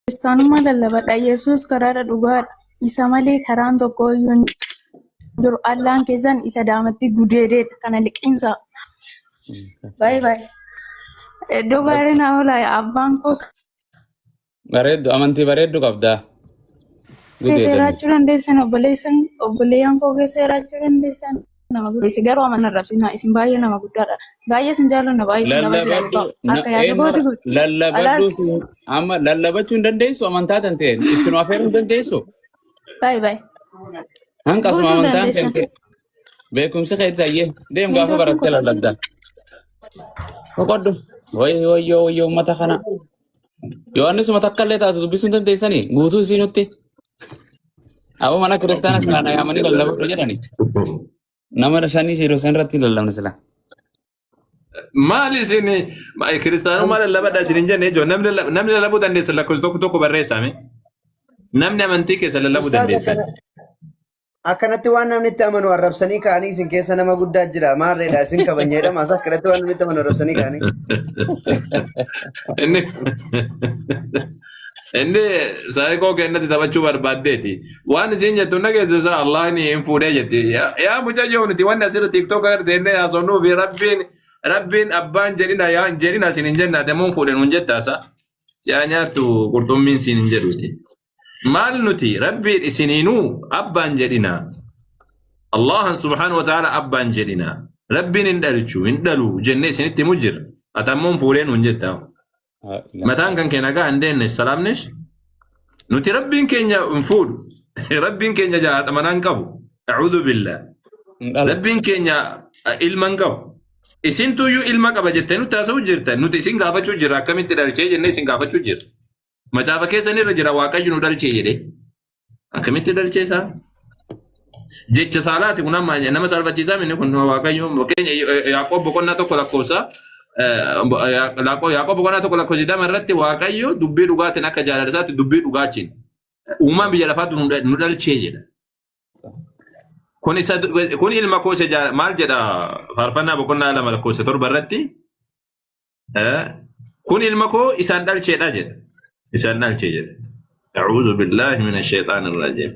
Kiristaanummaa lallabadha. Yesuus karaadha dhugaadha. Isa malee karaan tokko iyyuu hin jiru. Allaan keessan isa daamatti gudeedeedha. Kana liqimsaa. Baay'ee baay'ee. Iddoo gaarii naa oolaa abbaan koo Bareeddu amantii bareeddu qabdaa. keessa Gudeedame. jiraachuu dandeessan obboleessan obboleeyyan koo keessa jiraachuu dandeessan nama guddeessi garuu amana arrabsinaa isin baay'ee nama guddaadha baay'ee isin jaallanna baay'ee isin nama Lallabadhu jaalladha akka yaada kooti eenyurra kun lallabadhu alaas amma lallabachuu hin dandeessu amantaa tan ta'e itti nu afeeruu hin dandeessu. baay'ee baay'ee Hanqasuma buusuu amantaan dandeessan kan ta'e beekumsi keessa ayyee deem gaafa neetwoorkiin barattee koo lallabda. Boqodhu. Wayyoo wayyoo wayyoo uummata kana. Yohaannisuma takka illee taatu dubbisuu hin dandeessanii guutuu isii nutti. Aboo mana kiristaana silaa na yaamanii lallabadhu jedhani. Nama shanii yeroo san irratti lallabna sila. Maali isin kiristaanummaa lallabadha isin hin jenne ijoo namni namni lallabuu dandeessan lakkoofsa tokko tokko barreessaame. Namni amantii keessa lallabuu Ustaaz dandeessan. akkana akkanatti waan namni itti amanu arrabsanii ka'anii isin keessa nama guddaa jira maarreedha isin kabajneedha maas akkanatti waan namni itti amanu arrabsanii ka'anii. Inni inni saayikoo kennatti taphachuu barbaaddeeti. Waan isin jettu na geessu isaa Allahni hin fuudhee jetti. Yaa mucayyoo nuti wanni asirra TikTok irra seennee haasofnuu fi rabbiin rabbiin abbaan jedhina yaa hin jedhina isin hin jennaate immoo hin fuudhe nuun jettaasa. Si'aa nyaattu qurxummiin siin hin jedhuuti. Maal nuti rabbiin isiniinuu abbaan jedhina. Allahan subhaanahu wa ta'ala abbaan jedhina. Rabbiin hin dhalchu hin dhalu jennee isinitti himu jira. Ati ammoo hin fuudhee nuun jetta. Mataan kan kee nagaa hin deemne salaamnesh. Nuti rabbiin keenya hin fuudhu. Rabbiin keenya jaadha manaa hin qabu. A'uudhu billah. Hin dhalu. Rabbiin keenya ilma hin qabu. Isintuyyuu ilma qaba jettee nutti haasa'u jirta. Nuti isin gaafachuu jirra akkamitti dhalchee jennee isin gaafachuu jirra. Macaafa keessan irra jira Waaqayyo nu dhalchee jedhee. Akkamitti dhalchee isaa? Jecha saalaati kun amma nama saalfachiisaa mini kun Waaqayyo fakkeenya Yaaqoob boqonnaa tokko lakkoofsa Yaaqoob boqonnaa tokko lakkoofsa 20 irratti Waaqayyo dubbii dhugaatiin akka jaalala isaatti dubbii dhugaatiin uumaan biyya lafaatti nu dhalchee jedha. Kun isa kun ilma koo isa maal jedha faarfannaa boqonnaa 2 lakkoofsa 7 irratti Kun ilma koo isaan dhalcheedha jedha. Isaan dhalchee jedha. A'uudhu billaahi mina shayxaani rajiim.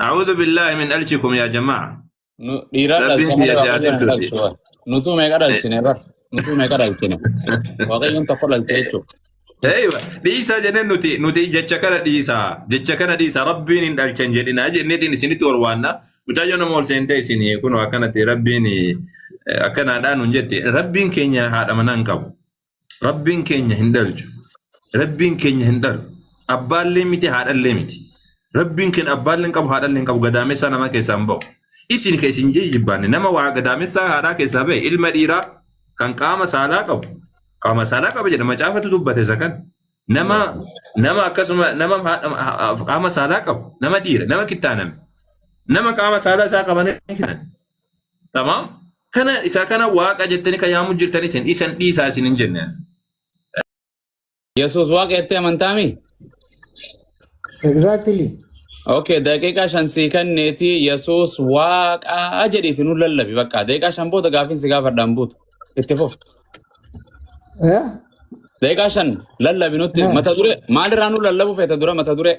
A'uudhu billaahi min dhalchikum yaa jamaa. Nu dhiiraa Rabbiin dhalcha biyya malee si haa waaqayyoon hin tirsuuti. dhalchu. bar. Nutuu meeqa dhalchine bar. Nutuu meeqa dhalchine. Waaqayyoon tokko dhalche jechuudha. Eeywa dhiisaa jenneen nuti nuti jecha kana dhiisaa jecha kana dhiisaa rabbiin hin dhalchan jedhinaa jenneetiin isinitti warwaanna mucayyoo nama ol seentee isin kun akkanatti rabbiin akkanaadhaa nuun jette rabbiin keenya haadha manaa hin qabu rabbiin keenya hin dhalchu rabbiin keenya hin dhalu abbaallee miti haadhallee miti rabbiin keenya abbaallee hin qabu haadhallee hin qabu gadaamessaa namaa keessaa hin ba'u isin ka isin jibbaanne nama waa gadaamessaa haadhaa keessaa ba'e ilma dhiiraa kan qaama saalaa qabu qaama saalaa qaba jedha macaafatu dubbate isa kan nama nama akkasuma nama qaama saalaa qabu nama dhiira nama kittaaname nama qaama saalaa isaa qaban kittaaname tamaam kana isa kana waaqa jettanii kan yaamu jirtan isin isan dhiisaa isin hin jenne. Yesuus waaqa jettee amantaami? Exactly. Okay, daqiiqaa 5 sii kenneeti Yesuus waaqa jedhiiti nu lallabi bakka. Daqiiqaa 5 booda gaafiin si gaafadhaan buutu. Itti fufi. Eh? Daqiiqaa 5 lallabi nutti Eh. mata duree maalirraa nu lallabu feeta dura mata duree.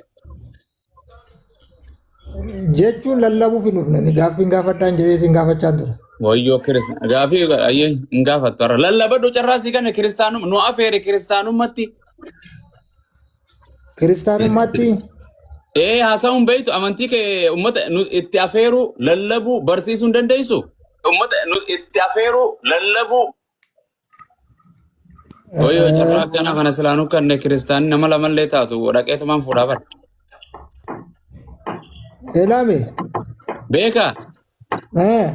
Jechuun lallabuuf hin dhufne gaaffiin gaafadhaan jedhee isin gaafachaa ture. Wayyoo kiristaana gaafii ayyee hin gaafattu har'a lallabadhu carraa sii kanne kiristaanum nu afeere kiristaanummaatti. Kiristaanummaatti Ee haasa'uun beektu amantii kee uummata nu itti afeeruu lallabuu barsiisuu hin dandeessu. Uummata nu itti afeeruu lallabuu. Wayyoo carraa akkana kana silaa nu kanne kiristaanni nama lamallee taatu dhaqeetumaan fuudhaa bara. Elaame. Beekaa Eh.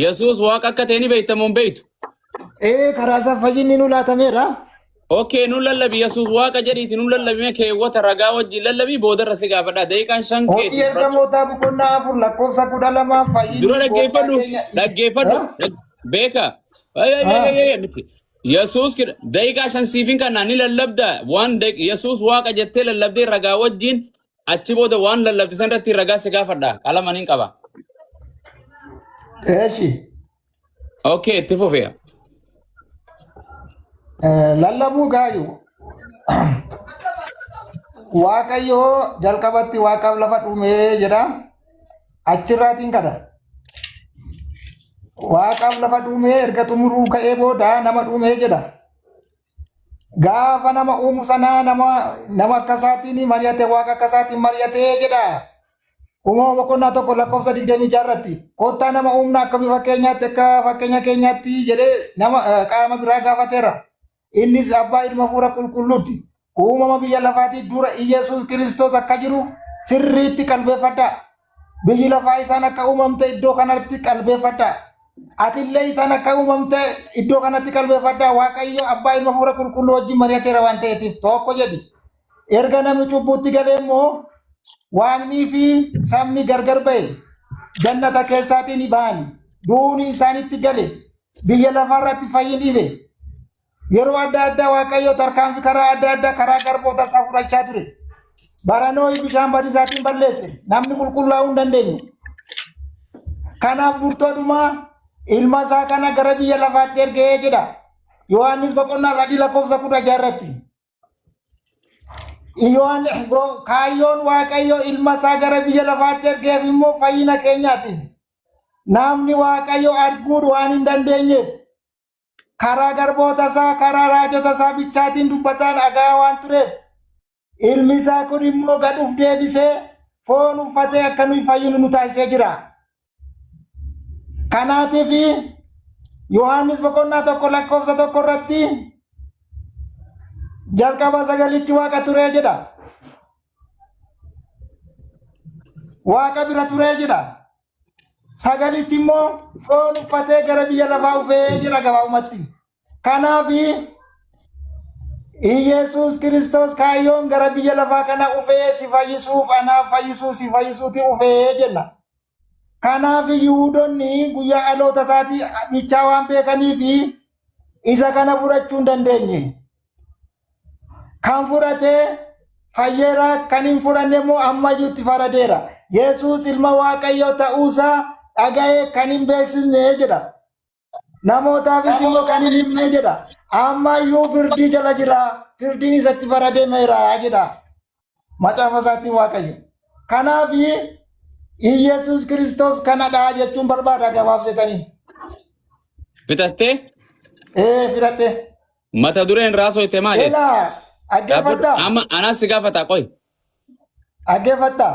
Yesuus waaqa akka ta'e ni beekta moo hin beektu? Ee karaa isaa fayyinni nu laatameera. Okay, nu lallabi Yesuus waaqa jedhiiti nu lallabi mee keewwata ragaa wajjin lallabii boodarra si gaafadha. Daqiiqaan 5 Hojii keeti. ergamootaa boqonnaa 4 lakkoofsa 12 Dura fayyinni gooftaa dhaggeeffadhu keenya. dhaggeeffadhu Eh? beeka. Ay, ay, ay, Ah. ay, ay, miti. Yesuus daqiiqaa 5 siifin kanaa ni lallabda waan Yesuus waaqa jettee lallabdee ragaa wajjin achi booda waan lallabde san irratti ragaa si gaafadha. Qalama nin qaba. Eeshi. Okay, itti fufi. Lallabuu gaayu. Waaqayyo jalqabatti waaqaaf lafa uumee jedha. Achirraatiin kadha. Waaqaaf lafa uumee erga xumuruu ka'ee booda nama uumee jedha. Gaafa nama uumu sanaa nama akka isaatiin mari'ate, waaqa akka isaatiin mari'ate jedha. Uumama boqonnaa 1 lakkoofsa 26 irratti kottaa nama uumna akka bifa keenyaatti, akka fakkeenya keenyaatti jedhee nama qaama biraa gaafateera. Innis abbaa, ilma, hafuura qulqulluuti. Uumama biyya lafaatiif dura Iyyasuus Kiristoos akka jiru sirriitti qalbeeffadhaa. Biyyi lafaa isaan akka uumamte iddoo kanatti qalbeeffadhaa. Atillee isaan akka uumamte iddoo kanatti qalbeeffadhaa. Waaqayyo abbaa, ilma, hafuura qulqulluu wajjin mari'ateera waan ta'eetiif tokko jedhi. Erga namni cubbuutti galee immoo waaqnii fi sabni gargar ba'e, jannata keessaatiin ni ba'ani. Duuni isaanitti gale, biyya lafaarratti fayyin dhibe. Yeroo adda addaa Waaqayyo tarkaanfii karaa adda addaa karaa garboota isaa fudhachaa ture. Bara Noohi bishaan badiisaatiin balleesse. Namni qulqullaa'uu hin dandeenye. Kanaaf murtoo dhumaa ilma isaa kana gara biyya lafaatti ergee jedha. Yohaannis boqonnaa 3 lakkoofsa 16 irratti. Kaayyoon Waaqayyo ilma isaa gara biyya lafaatti ergeef immoo fayyina keenyaatiif. Namni Waaqayyo arguu waan hin dandeenyeef karaa garboota isaa, karaa raajota isaa bichaatiin dubbataan dhagaa waan tureef, ilmi isaa kun immoo gad uf deebisee foon uffatee akka nuyi fayyinu nu taasisee jira. Kanaatiif Yohaannis boqonnaa 1 lakkoofsa 1 irratti jalqaba sagalichi waaqa turee jedha. Waaqa bira turee jedha. Sagalichi immoo foon uffatee gara biyya lafaa dhufee jedha gabaabumatti. Kanaaf Iyesuus Kiristoos kaayyoon gara biyya lafaa kana dhufee si fayyisuuf, anaaf fayyisuu, si fayyisuuti dhufee jenna. Kanaaf Yihuudonni guyyaa dhaloota isaatii bichaa waan beekaniif isa kana fudhachuu hin dandeenye. Kan fudhate fayyeera, kan hin fudhanne immoo ammayyuu itti faradeera. Yesuus ilma Waaqayyoo ta'uusaa dhaga'ee kan hin beeksisne jedha. Namootaafis immoo kan hin himne jedha. Ammayyuu firdii jala jira. Firdiin isatti farademeera jedha. Macaafa isaatiin Waaqayyo. Kanaaf Iyesuus Kiristoos kanadha jechuun barbaada gabaabsitanii. Fixattee? Ee, fidhatte. Mata dureen raasoo itti maal jetti? Elaa, dhaggeeffattaa? Amma anaas si gaafata qoy. Dhaggeeffattaa?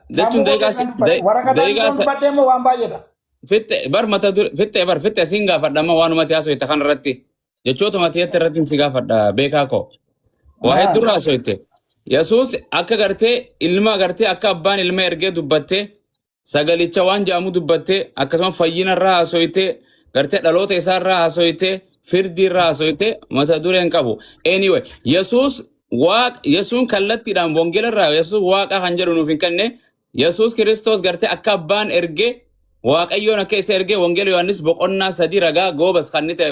Jechuun Sammuu koo daqiiqaa keessan dubbadhe. Waraqataan daqiiqaa yoon dubbadhe immoo waan baay'eedha. Fitte bar mata dure fitte bar fitte siin gaafadha amma waanuma haasoo itti kan irratti jechootuma tiyetti irratti si gaafadha beekaa koo. Waa hedduu irraa itti. Yesuus akka gartee ilma gartee akka abbaan ilma ergee dubbattee, sagalicha waan jedhamu dubbattee, akkasuma fayyina irraa haasoytee, gartee dhaloota isaa irraa haasoytee, firdii irraa haasoytee, mata dureen qabu. Anyway, Yesuus waaq Yesuun kallattiidhaan wangeela irraa Yesuus waaqa kan jedhu nuuf hin kenne. Yesuus Kiristoos gartee akka abbaan ergee, Waaqayyoon akka isa ergee wangeela Yohaannis boqonnaa 3 ragaa goobas kan inni ta'e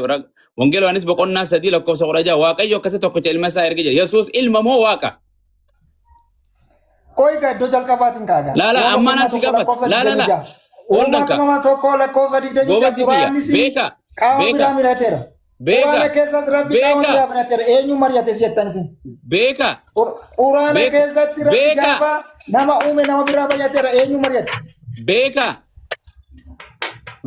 wangeela Yohaannis boqonnaa 3 lakkoofsa 16 Waaqayyo akkasii tokkicha ilma isaa ergee jedha. Yesuus ilma moo waaqa? Qoy gaa, iddoo jalqabaatiin kaagaa. Laala, Uumama amma boqonnaa anaa si 1 gaafata. lakkoofsa Laala digdamii la. ja'a. Ol danka. Uumama 1 lakkoofsa 26 Goobasii kiyya. Quraannis Beeka. qaama Beeka. biraa mirateera. Beeka. Quraana keessas Rabbi qaama Beeka. biraa mirateera. Eenyu mari'ates jettan isin? Beeka. Quraana Beeka. keessatti Rabbi Beeka. gaafa nama uume nama biraa mari'ateera. Eenyu mari'ate? Beeka.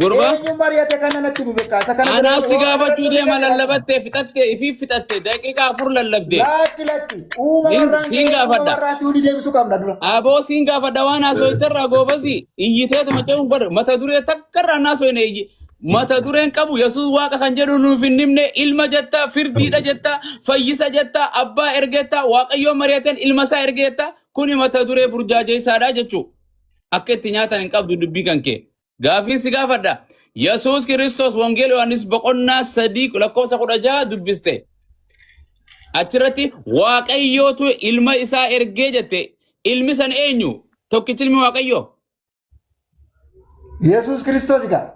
Gurbaa. Eenyu mari'ate kana natti himi beekaa. Isa kana Anaa si yoo gaafachuu deema. irratti Lallabattee fixattee, ifii fixattee, daqiiqaa 4 lallabdee. Lakki, lakki. Uumama irraan Siin ka'ee gaafadha. uumama irraatti olii deebisuu qabna dura. Aboo, siin gaafadha. Waan haasofterraa goobasi iyyiteetuma ce'uun bar mata duree takka irraa haasofne iyyi. Mata dureen qabu Yesuus waaqa kan jedhu nuuf hin himne. Ilma jettaa, firdiidha jettaa, fayyisa jettaa, abbaa ergeettaa, waaqayyoon mari'ateen ilma isaa ergeettaa, kuni mata duree burjaajeessaadha jechuu. Akka itti nyaatan hin qabdu dubbii kan kee. Gaaffiin si gaafadha. Yesuus Kiristoos Wangeela Yohaannis boqonnaa 3 lakkoofsa 16 dubbiste. Achirratti Waaqayyootu ilma isaa ergee jette. Ilmi san eenyu? Tokkichi ilmi Waaqayyoo. Yesuus Kiristoos egaa.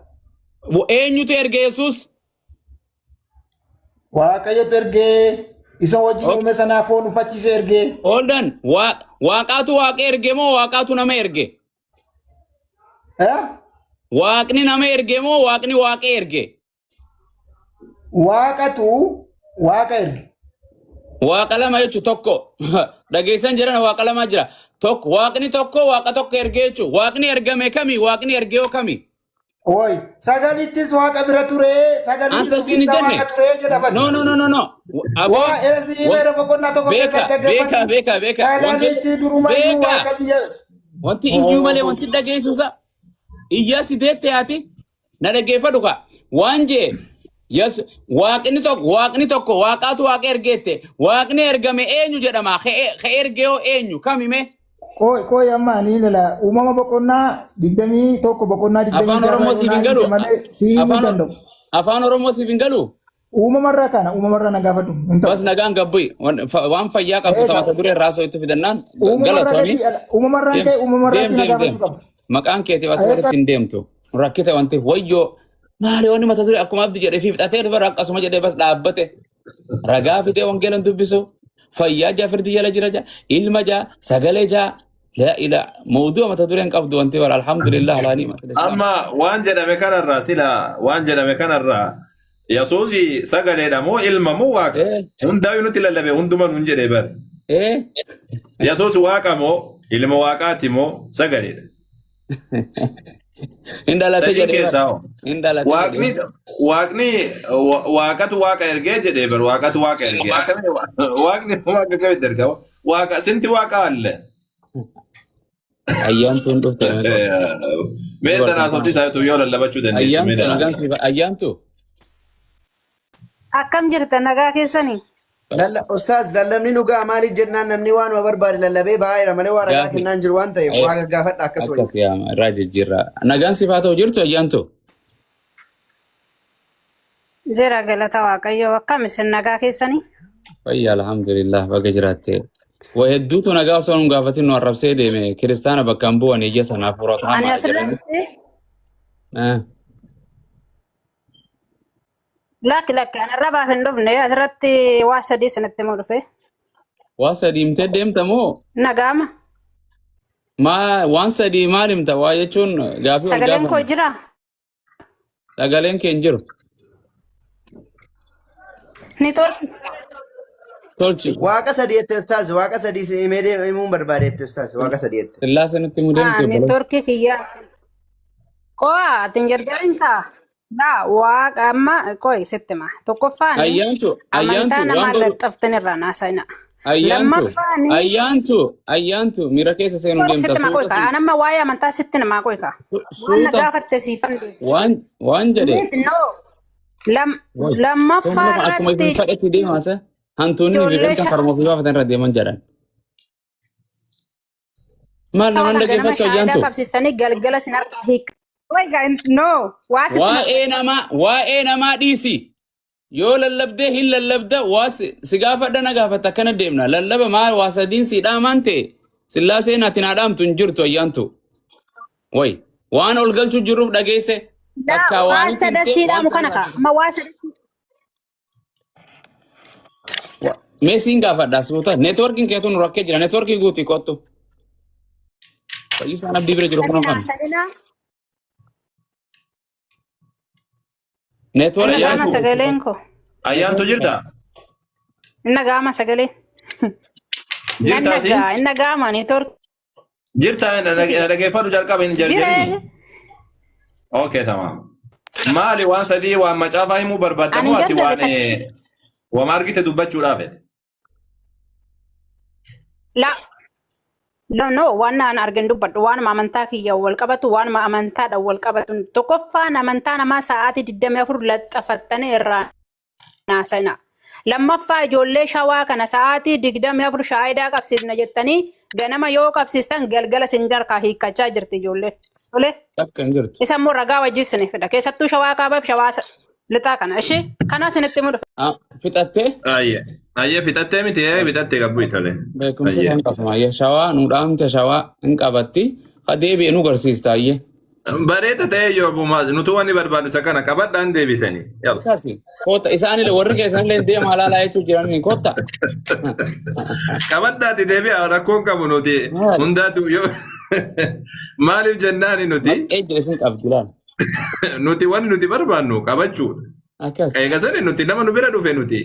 Eenyutu erge Yesuus? Waaqayyotu ergee, isa wajjin uume sanaa foon uffachiisee ergee. Hold on. Waaqaatu waaqa erge moo waaqaatu nama erge? Eh? Waaqni nama erge moo waaqni waaqa erge? Waaqatu waaqa erge. Waaqa lama jechuun tokko. Dhageessan jiran waaqa lama jira. Tokko waaqni tokko waaqa tokko ergee jechuun waaqni ergame kami waaqni ergee hoo kami? Woi, sagalichis waaqa bira ture, sagalichi Ansa siin hin dubbisaa jenne. waaqa ture jedha bani. No, no, no, no, no. Aboo Waa ersi himeera boqonnaa tokko beeka keessatti beeka dhaggeeffadhu. beeka beeka. Wanti Sagalichi durumayyuu beeka waaqa biyya. wanti iyyuu malee wanti dhageessuusa iyyaa si deette ati na dhaggeeffadhu ka waan jee yes waaqni tokko waaqni tokko waaqaatu waaqa ergeette waaqni ergame eenyu jedhama ka ergee hoo eenyu kamime. Qoy qoy amma ani lala uumama boqonnaa 21 boqonnaa Afaan 26 Oromoo siif irraa hin galu. himte malee si himuu Afaan danda'u. Afaan Oromoo siif hin galu. Uumamarraa kana uumamarraa na gaafadhu hin ta'u. Bas nagaan gabbu'i. Waan fayyaa qabdu Eega mata duree irraa osoo itti fidannaan uumamarraa galatoomi. gadi uumamarraan Deem ka'e uumamarraatti deem na deem deem. gaafachuu qabda. Maqaan keetiif as Eega walitti hin deemtu. Rakkite wanti wayyoo maali wanni mata duree akkuma abdi jedhee fi fixatee dubara akkasuma jedhee bas dhaabbate. Ragaa fidee wangeela hin dubbisu. Fayyaa jaa firdi jala jira jaa ilma jaa sagalee jaa laa ilaa mawdu'a mata duree hin qabdu wanti bara alhamdulillah alaanii mata islaam. Amma waan jedhame kanarraa sila waan jedhame kanarraa Yesuusi sagaleedha moo ilma moo waaqa? Hundaayyuu nutti lallabe hunduma nuun jedhee bara. Yesuus waaqa moo ilma waaqaati moo sagaleedha? Hin dhalate Sadii jedhee bara. keessaa hoo? Hin dhalate Waaqni jedhee. waaqni waaqatu waaqa ergee jedhee bar waaqatu waaqa ergee akkamiin waaqni waaqa akkamitti erga waaqa sinti waaqa alle. Ayyaantuun dhufte mee qofa. Mee Dubartiin tanaa kun. sobsiisaa tu yoo lallabachuu dandeessu mee Ayyaantu tanaa. nagaan siif ayyaantu. Akkam jirta nagaa keessanii? Ustaaz lallabni nu ga'a maaliif jennaan namni waanuma barbaade lallabee ba'aa jira malee waa ragaa Gaafi. kennaan jiru waan ta'eef waa gaggaafadha akkas wayya. Akkas yaama irraa jijjiirraa. Nagaan siif haa ta'u jirtu ayyaantu. Jira galata Waaqayyoo akkam isin nagaa keessanii? Fayya alhamdulillah baga jiraatte. Wa hedduutu nagaa osoo nu gaafatin nu arrabsee deeme kiristaana bakka hin bu'an iyya sanaaf horatu Ani hamaadha jedhanii. asirratti Eh. Lakki lakki ani arrabaaf hin dhufne asirratti waa sadii isinitti himuu dhufe. Waa sadii himtee deemta moo Nagaama. maa waan sadii maal himta waa jechuun gaafii wal Sagaleen koo gaafanna. jira. Sagaleen kee hin jiru. Niitoorki. Tolchi. Waaqa sadii jette ustaaz waaqa sadii si himee himuun barbaade jette ustaaz waaqa sadii jette. Sillaasee nutti himuu deemti obboleessi. Niitoorkii kiyyaa. Qo'a ati hin jarjarin kaa. Laa waaqa amma qo'i sitti hima. Tokkoffaani Ayyaantu amantaa ayyaantu waan namaa godhu laxxaftan irraa naasa'ina. ayyaantu Lammaffaani ayyaantu ayyaantu miira keessa seenuu qo'i deemta sitti hima qo'i suuta kaa. An amma waa'ee amantaa sitti himaa qo'i kaa. Waan na suuta gaafatte siifan deebisa. waan waan jedhe Miti no. Wai. Lammaffaa Soomni akkuma irratti isin fedhetti deemaa sa hantuunni fi ijoollee kan karma ofii baafatan irra deeman jedhan. Maal shawaa naman kana ganama dhaggeeffattu shaayidaa ayyaantu? qabsiistanii galgala sin harkaa hiika. Wai gaa no waa sitti hima. Waa'ee namaa dhiisi. Yoo lallabdee hin lallabda waa si gaafadha na gaafatta akkana deemna. Lallaba maal waa sadiin si dhaamaan ta'e sillaaseen ati naa dhaamtu hin jirtu ayyaantu. Wai waan ol galchuu jirruuf dhageesse Laa takkaa waa waan itti sadan himtee sii waan dhaamu kana sadii kaa. Amma waa sadan Mee siin gaafadha suuta. Neetworkiin keetu nu rakkee jira. Neetworkii guutii kottu. Fayyisaan abdii bira jiru kun kan. haasa'inaa. Neetworkii Inni gaama Ayyaantu sagaleen koo. ayyaantu jirta? Inni gaama sagalee. Nan Jirtaa si? nagaa inni gaama neetworkii. Jirta na dhaggeeffadhu jalqaba hin Jira jarjarini. eege. Okay, tamam. Maali waan sadii waan macaafaa himuu barbaadda Ani moo ati jarjarre waan takka. wama argite dubbachuudhaaf fedhe? La no no waan naan argin dubbadhu waanuma amantaa kiyya wal qabatu waanuma amantaadhaan wal qabatu tokkoffaan amantaa namaa sa'aatii 24 laxxafattanii irraa naasa'ina. Lammaffaa ijoollee shawaa kana sa'aatii 24 shaayidaa qabsiisna jettanii ganama yoo qabsiistan galgala sin jarkaa hiikkachaa jirti ijoolleen. Tole Takka hin jirtu. isa immoo ragaa wajjin isinii fida. Keessattuu shawaa kaabaaf shawaa lixaa kana. Ishee kana isinitti himu dhufe. Ah, Fixattee Ayyee. Ayyee fixattee miti fixattee qabbu tole. beekumsa Ayyee. kan qabma. Ayyee shawaa nu dhaamte shawaa hin qabatti. Ka deebi'e nu garsiista ayyee. Bareeda ta'e yoo abumaa nutu wanni barbaadu isa kana qabadhaan deebitanii. Yalla. Akkasi. Kotta isaanillee warri keessanillee deema halaalaa jechuu jiranii kotta. Qabadhaati deebi'a rakkoon qabu nuti Maali? hundaatu yoo maaliif jennaani nuti Maqee jira isin qabdi laal. nuti wanni nuti barbaannu qabachuudha. Akkas. Eega sani nuti nama nu bira dhufe nuti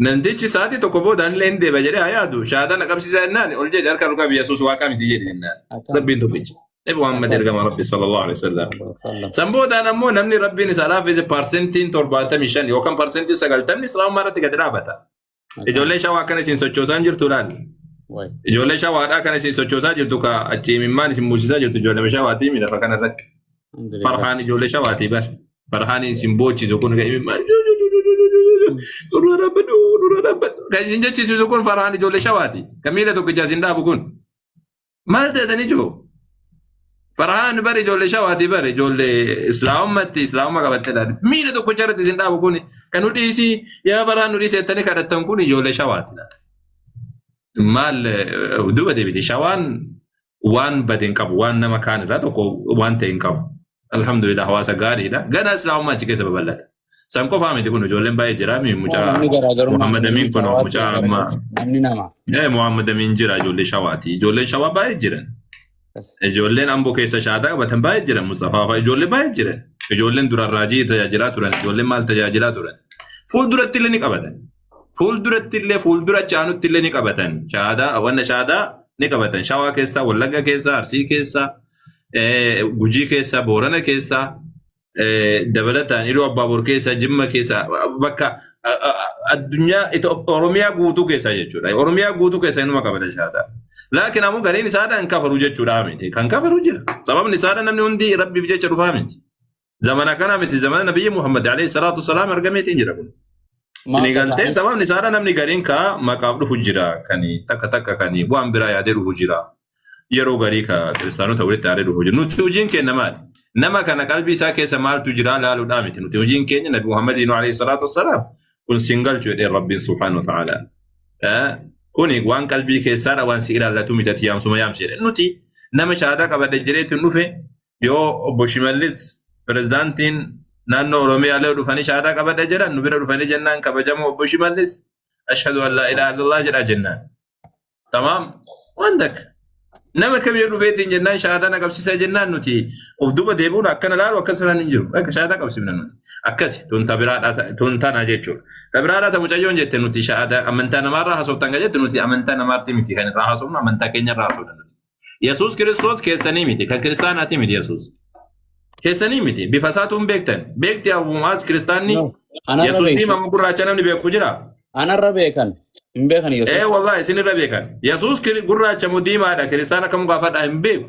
Namtichi sa'aatii tokko booda illee hin deeba jedhee haa yaadu. Shahaadaa na qabsiisaa jennaan ol jedhe harka lukaa Yesuus waaqa miti jedhe jennaan. Akkam. Rabbiin tokkicha. Nabi Muhammad Akkam. ergama Rabbi sallallahu alaihi wasallam. Sallam. San boodaan ammoo namni Rabbiin isaa laaffise 75% yookaan 90% islaamummaa irratti gadi dhaabata. Akkam. Ijoollee shawaa akkana isin sochoosaa jirtu laal. Wayi. Ijoollee shawaadhaa kana isin sochoosaa jirtu ka achi imimmaan isin muusisaa jirtu ijoollee shawaatii lafa kana irratti. Alhamdulillah. Farhaan ijoollee shawaatii bar. Farhaan isin boochisu kun kan imimmaan dura dhaabbadhu dura dhaabbadhu. Kan isin jechisiisu kun farhaan ijoollee shawaati. Kan miila tokkicha isin dhaabu kun. Maal ta'etanii jiru? Farhaan bar ijoollee shawaatii bar ijoollee islaamummaatti islaamummaa qabattee laati. Miila tokkicha irratti isin dhaabu kun kan nu dhiisii yaa farhaan nu dhiisee jettanii kadhattan kun ijoollee shawaati. Maal duuba deebite shawaan waan bade hin qabu waan nama kaan irraa tokko waan ta'e hin qabu. Alhamdulillah hawaasa gaariidha. Gana islaamummaa achi keessa babal'ata. San qofaa miti kun ijoolleen baay'ee jira. Mucaa Namni garaagarummaa Muhammad Amin kun shawaatti mucaa amma namni nama. Muhammad Amin jira ijoollee shawaati. Ijoolleen shawaa baay'ee jiran. Ijoolleen Amboo keessa shaataa qabatan baay'ee jiran. Mustafaa fa'a ijoollee baay'ee jiran. Ijoolleen duraan raajii tajaajilaa turan. Ijoolleen maal tajaajilaa turan. Fuulduratti illee ni qabatan. Fuulduratti illee fuuldura chaanutti illee ni qabatan. Shaadaa wanna shaadaa ni qabatan. Shawaa keessa, Wallagga keessa, Arsii keessa, Gujii keessa, Boorana keessa, dabalataan Iluu Abbaaboor keessa, Jimma keessa, bakka addunyaa Oromiyaa guutuu keessa jechuudha. Oromiyaa guutuu keessa inuma qabata shaadaa. Laakiin ammoo gariin isaadhaan hin kafaru jechuudha miti. Kan kafaru jira. Sababni isaadhaan namni hundi Rabbiif jecha dhufaa miti. Zamana kana miti zamana Nabiyyi Muhammad alayhi salaatu wasalaam argameetiin jira kun. Isinii galtee sababni isaadha namni gariin ka maqaaf dhufu jira kan takka takka kan waan biraa yaadee dhufu jira. Yeroo garii ka kiristaanota walitti aaree dhufu jira. Nuti hojiin keenya maali? Nama kana qalbii isaa keessa maaltu jira laaluudhaa miti. Nuti hojiin keenya Nabi Muhammadiin alayhi salaatu wasalaam kun sin galchu jedhee Rabbiin subhaanahu wa ta'ala. Kuni waan qalbii keessaadha waan si ilaallatu miti ati yaamsuma yaamsi jedhe. Nuti nama shahaadaa qabadhe jedheetiin dhufe yoo obbo Shimallis pirezidaantiin naannoo Oromiyaa illee dhufanii shahaadaa qabadha jedhan nu bira dhufanii jennaan kabajamoo obbo Shimallis ashhadu an laa ilaaha illallah jedha jennaan. Tamaam waan takka. Nama kamiyyuu dhufeetiin jennaan shahaadaa na qabsiisaa jennaan nuti of duuba deebi'uun akkana laalu akkas irraan hin jiru. Akka shahaadaa qabsiifna nuti. Akkasi tun tabiraadhaa tun tana jechuudha. Tabiraadhaa ta mucayyoon jette nuti shahaadaa amantaa namaarraa haasoftan kan jette nuti amantaa namaarti miti kan irraa haasofnu amantaa keenyarraa haasofna nuti. Yesuus Kiristoos keessanii miti kan kiristaanaati miti Yesuus. Keessanii miti bifa isaatu hin beektan. Beekti abumaas kiristaanni No. Anarra Yesuus beeku. diimaa gurraacha namni beeku jira. Anarra beekan. Hin beekan Yesuus. Ee wallahi isinirra beekan. Yesuus gurraacha moo diimaadha kiristaana kam gaafadha hin beeku.